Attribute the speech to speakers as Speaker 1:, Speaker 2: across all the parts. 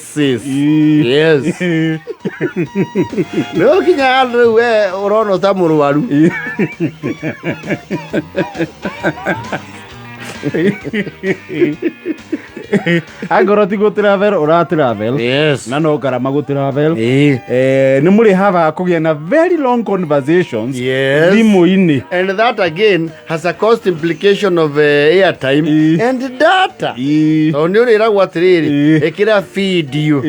Speaker 1: Diagnosis. Yes. Nĩ ũkinya handũ rĩu we ũronwo ta mũrwaru.
Speaker 2: Angorwo ti gũ travel ũra travel.
Speaker 1: Yes.
Speaker 2: Na no ngarama gũ travel.
Speaker 1: Ĩĩ.
Speaker 2: Nĩ mũrĩ havaga kũgĩa na very long conversations
Speaker 1: Yes.
Speaker 2: thimũ-inĩ.
Speaker 1: And that again has a cost implication of airtime
Speaker 2: Ĩĩ.
Speaker 1: and data.
Speaker 2: Ĩĩ.
Speaker 1: Tondũ nĩ ũrĩragwo atĩrĩrĩ,
Speaker 2: Ĩĩ.
Speaker 1: ĩkĩra video.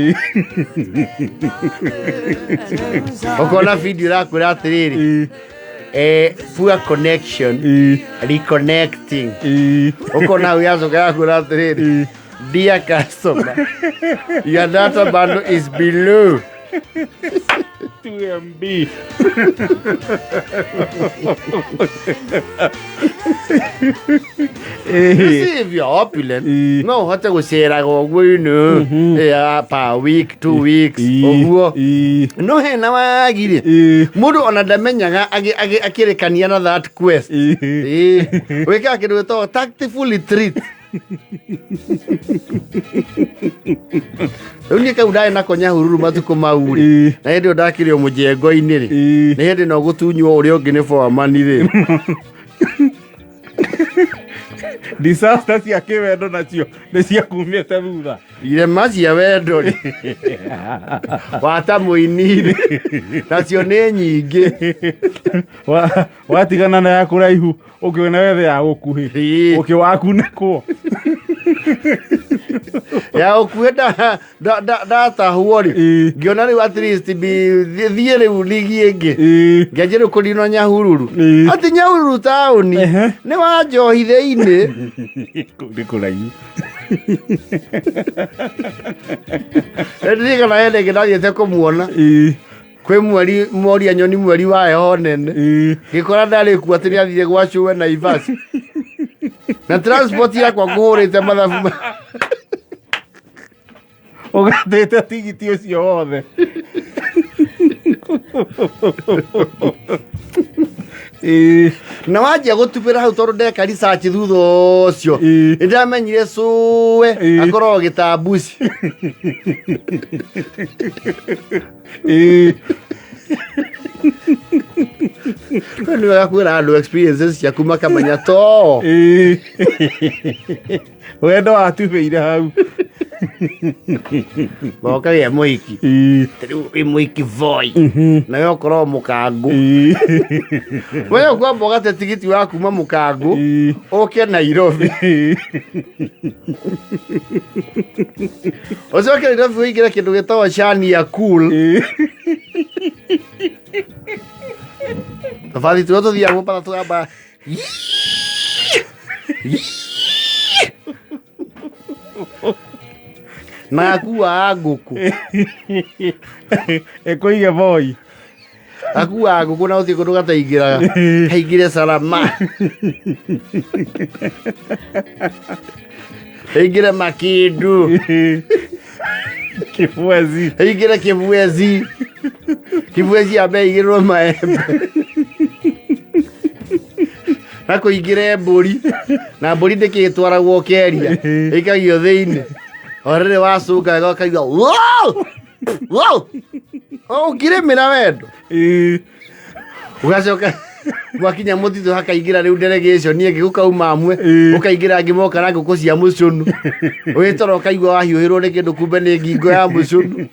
Speaker 1: Ũkona video ĩrakwĩra atĩrĩrĩ,
Speaker 2: Ĩĩ.
Speaker 1: poor connection,
Speaker 2: Ĩĩ.
Speaker 1: reconnecting.
Speaker 2: Ĩĩ.
Speaker 1: Ũkona hau yacoka yakwĩra atĩrĩrĩ,
Speaker 2: Ĩĩ.
Speaker 1: dear customer, your data bundle is below.
Speaker 2: 2 MB.
Speaker 1: You see, if you're opulent,
Speaker 2: Ĩĩ.
Speaker 1: no ũhote gũceraga ũguo you know, per week, 2 weeks, ũguo.
Speaker 2: Ĩĩ.
Speaker 1: No hena wagire
Speaker 2: Ĩĩ.
Speaker 1: mũndũ ona ndamenyaga akĩrĩkania na that quest.
Speaker 2: Ĩĩ.
Speaker 1: Ĩĩ. Wĩkaga kĩndũ gĩtagwo tactful retreat. Rĩu niĩ kau ndarĩ nako Nyahururu matukũ mau rĩ,
Speaker 2: Ĩĩ.
Speaker 1: na hĩndĩ ĩyo ndakĩrĩ o mũjengo-inĩ rĩ,
Speaker 2: Ĩĩ.
Speaker 1: nĩ hĩndĩ no gũtunywo ũrĩa ũngĩ nĩ foamani rĩ.
Speaker 2: Disaster cia kĩwendo nacio nĩ ciakumĩte thutha.
Speaker 1: Irema cia wendo rĩ, wata mũini rĩ, nacio nĩ nyingĩ.
Speaker 2: Watigana na ya kũraihu ũkĩona wethe ya gũkuhĩ.
Speaker 1: Ĩĩ.
Speaker 2: Ũkĩ wakunĩkwo.
Speaker 1: Ya ũkuhĩ ndatahwo rĩ,
Speaker 2: Ĩĩ.
Speaker 1: ngĩona rĩu at least thiĩ rĩu ligi ĩngĩ.
Speaker 2: Ĩĩ.
Speaker 1: Ngĩanjia rĩu kũninwo Nyahururu.
Speaker 2: Ĩĩ.
Speaker 1: Atĩ Nyahururu taũni
Speaker 2: Ehe.
Speaker 1: nĩ wa njohi thĩinĩ.
Speaker 2: Kũu nĩ kũraihu.
Speaker 1: Ndirikana hĩndĩ ĩngĩ ndathiĩte kũmuona
Speaker 2: Ĩĩ.
Speaker 1: kwĩ mweri moria nyoni mweri wa heho nene.
Speaker 2: Ĩĩ.
Speaker 1: Ngĩkora ndarĩ kuo atĩ nĩathire gwa cũwe Naivas. Na transport yakwa ngũhũrĩte mathabu.
Speaker 2: Ũgatĩte tigiti ũcio wothe. Ĩĩ.
Speaker 1: Na wanjia gũtubĩra hau tondũ ndeka research thutha ũcio.
Speaker 2: Ĩĩ.
Speaker 1: Nĩndamenyire cũwe
Speaker 2: Ĩĩ.
Speaker 1: akoragwo gĩtambuci.
Speaker 2: Ĩĩ.
Speaker 1: Rĩu nĩ wega kwĩra andũ experiences ciaku makamenya to.
Speaker 2: Ĩĩ. Wendo watubĩire hau.
Speaker 1: Ũkagĩa mũhiki.
Speaker 2: Ĩĩ.
Speaker 1: Rĩu wĩ mũhiki voi. Nawe ũkorwo mũkangu.
Speaker 2: Ĩĩ.
Speaker 1: We ũkwamba ũgate tigiti wa kuma mũkangu
Speaker 2: Ĩĩ.
Speaker 1: ũke Nairobi.
Speaker 2: Ĩĩ.
Speaker 1: Ũcoke Nairobi ũingĩre kĩndũ gĩtagwo Shania Cool.
Speaker 2: Ĩĩ.
Speaker 1: Tũbathi tũrĩa tũthiaga Mombatha tũgamba na akuaga ngũkũ.
Speaker 2: Ĩkũige voi.
Speaker 1: Akuaga ngũkũ na gũtirĩ kũndũ gataingĩraga. Kaingĩre Salama. Kaingĩre Makindu.
Speaker 2: Kibwezi.
Speaker 1: Aingĩre Kibwezi. Kibwezi ambe aigĩrĩrwo maembe. Na kũingĩre mbũri. Na mbũri ndĩkĩtwaragwo keria. Ĩikagio thĩinĩ. O rĩrĩ wacũnga wega ũkaigua wow! Wow! Ũngĩrĩmĩra wendo.
Speaker 2: Ĩĩ.
Speaker 1: Ũgacoka mwakinya mũtitũ hakaingĩra rĩu delegation ĩngĩ gũkauma amwe.
Speaker 2: Ĩĩ.
Speaker 1: Gũkaingĩra angĩ moka na ngũkũ cia mũcũnũ. Ũgĩtoro ũkaigua wahiũhĩrwo nĩ kĩndũ kumbe nĩ ngingo ya mũcũnũ.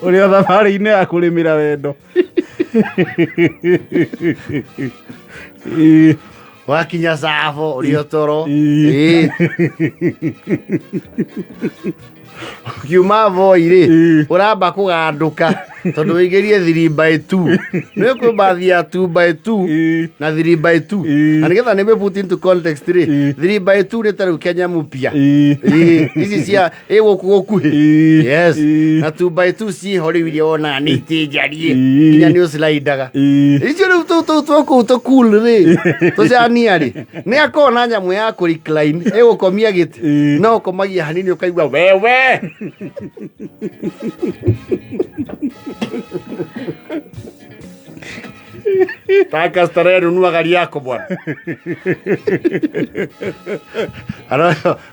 Speaker 2: Ũrĩ o thabarĩ-inĩ ya kũrĩmĩra wendo. Ĩĩ.
Speaker 1: Wakinya Tsavo ũrĩ o toro.
Speaker 2: Ĩĩ.
Speaker 1: Ĩĩ. Ũkiuma Voi rĩ,
Speaker 2: Ĩĩ.
Speaker 1: ũramba kũgandũka tondũ wĩingĩrie 3 by 2. Nĩ kwĩ mbathi ya 2 by 2
Speaker 2: Ĩĩ.
Speaker 1: na 3 by 2.
Speaker 2: Ĩĩ.
Speaker 1: Na nĩgetha nĩ put into context rĩ,
Speaker 2: Ĩĩ.
Speaker 1: 3 by 2 nĩ ta rĩu Kenya mpya.
Speaker 2: Ĩĩ.
Speaker 1: Ĩĩ, ici cia ĩ gũkũ gũkuhĩ.
Speaker 2: Ĩĩ.
Speaker 1: Yes.
Speaker 2: Ĩĩ.
Speaker 1: Na 2 by 2 ciĩho rĩu iria wonaga nĩ itĩ njariĩ.
Speaker 2: Ĩĩ.
Speaker 1: Nginya nĩ ũcilaidaga.
Speaker 2: Ĩĩ.
Speaker 1: Icio rĩu tũu tũu twa kũu tũ cool rĩ, tũcania rĩ, nĩ akoragwo na nyamũ ya kũ recline ĩgũkomia gĩtĩ.
Speaker 2: Ĩĩ.
Speaker 1: No ũkomagia hanini ũkaigua wewe. Taka starehe, nunua gari yako bwana.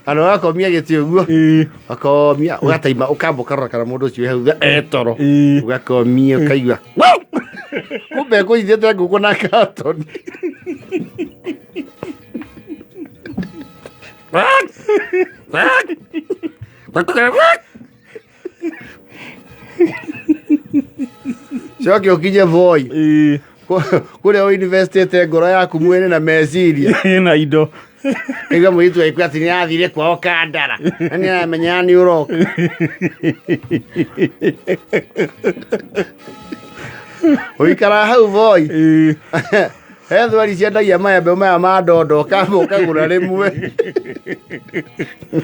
Speaker 1: Ano gakomia gĩtĩ ũguo. Gakomia ũgataima ũkamba ũkarora kana mũndũ ũcio wĩ hau etoro. Ũgakomia ũkaigua. Wow! Kumbe ekũnyitĩte ngũkũ na katoni. Coke ũkinye Voi. Kũrĩa ũinvestĩte ngoro yaku mwene na meciria.
Speaker 2: Na indo.
Speaker 1: Kaigua mũirĩtu agĩkwĩra atĩ nĩ athire kwao Kandara na nĩ aramenyaga nĩ ũroka. Ũikaraga hau Voi. He thweri ciendagia maembe maya ma ndondo ũkamba ũkagũra rĩmwe.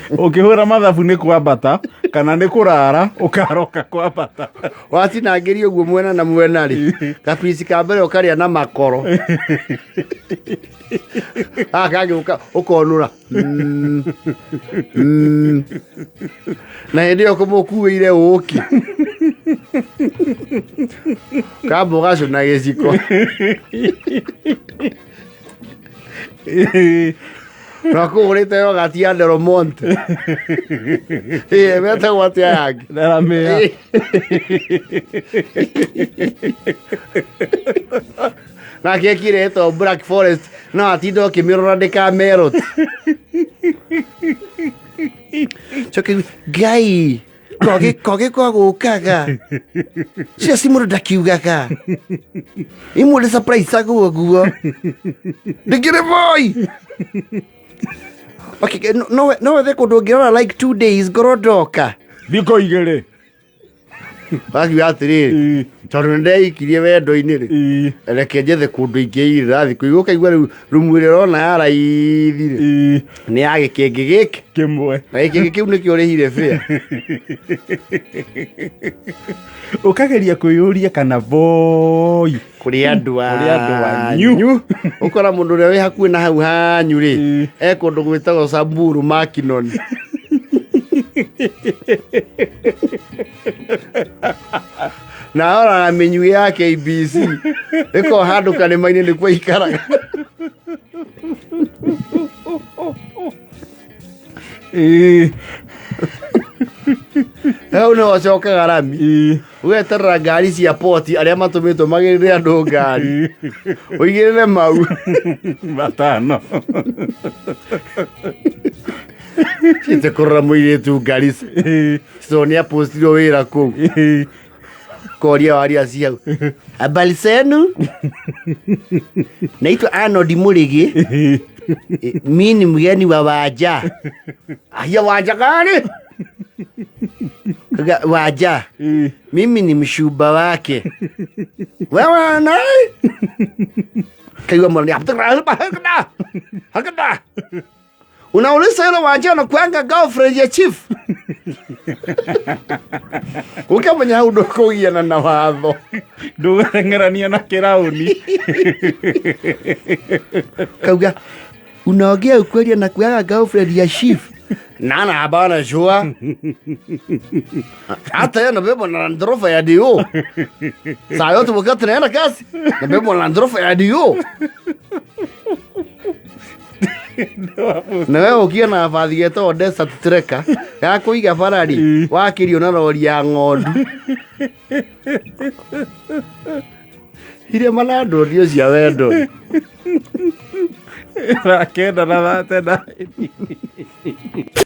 Speaker 2: Ũkĩhũra mathabu nĩ kwambata kana nĩ kũrara ũkaroka kwambata.
Speaker 1: Watinangĩria ũguo mwena na mwena rĩ, kapici ka mbere ũkarĩa na makoro. Gaka kangĩ ũkonũra. Na hĩndĩ ĩyo kũmũkuĩire ũkĩ. Kamba ũgacũna gĩciko. Na kũgũrĩte yogati ya Del Monte. Ĩĩ, metagwo atĩa yangĩ?
Speaker 2: Delamere.
Speaker 1: Na keki ĩrĩa ĩtagwo Black Forest no atinda ũkĩmĩrora ndĩkamerot. Coke Ngai kogi kwa gũkaga cio ci mũndũ ndakiugaga imwe nĩ surprise ũguo ndĩkĩrĩ boy. Okay, no wethe kũndũ ũngĩrora like 2 days ngorwo ndoka.
Speaker 2: Thikũ 2.
Speaker 1: Wakiuga atĩrĩrĩ, tondũ nĩ ndeikirie wendo-inĩ rĩ, reke njethe kũndũ ingĩirĩra thikũ igũ ũkaigua rĩu rumu ĩrĩa ũrona ya raithi rĩ nĩ ya gĩkĩngĩ gĩkĩ
Speaker 2: kĩmwe.
Speaker 1: Na gĩkĩngĩ kĩu nĩkĩo ũrĩhire bĩa.
Speaker 2: Ũkageria kwĩyũria kana Voi
Speaker 1: kũrĩ andũ
Speaker 2: Kũrĩ andũ anyu.
Speaker 1: Anyu ũkora mũndũ ũrĩa wĩ hakuhĩ na hau hanyu rĩ e kũndũ gwĩtagwo Samburu Makinon. Na aroraga mĩnyui ya KBC ĩkorwo handũ karĩma-inĩ nĩkuo ikaraga. Hau nĩho ũcokaga rami ũgeterera ngari cia poti arĩa matũmĩtwo magĩrĩre andũ ngari ũigĩrĩre mau.
Speaker 2: 5.
Speaker 1: Ciĩte kũrora mũirĩtu Garissa so nĩ apostirwo wĩra kũu koria waria cia hau, "Habari zenu, naitwa Arnold Murigi. Mi ni mgeni wa Wanja." Aya, Wanja gani? Wanja mimi ni mshumba wake. Wewe nani? Kaigua mwana hakada unauliza yule Wanja anakuanga girlfriend ya chief. Ukamenya hau ndũkũgiana na watho.
Speaker 2: Ndũgateng'erania na kĩraũni.
Speaker 1: Kauga, "Unaongea ukweli, anakuanga girlfriend ya chief?" Nana hapana jua hata yeye anabebwa na Land Rover ya dio saa yote wakati naenda kazi nabebwa na Land Rover ya dio. Na wewe ũkiona bathi getagwo Desert Trekker ya kũiga barari wakĩrio na rori ya ng'ondu iria manandũndio cia wendo.
Speaker 2: 9:39.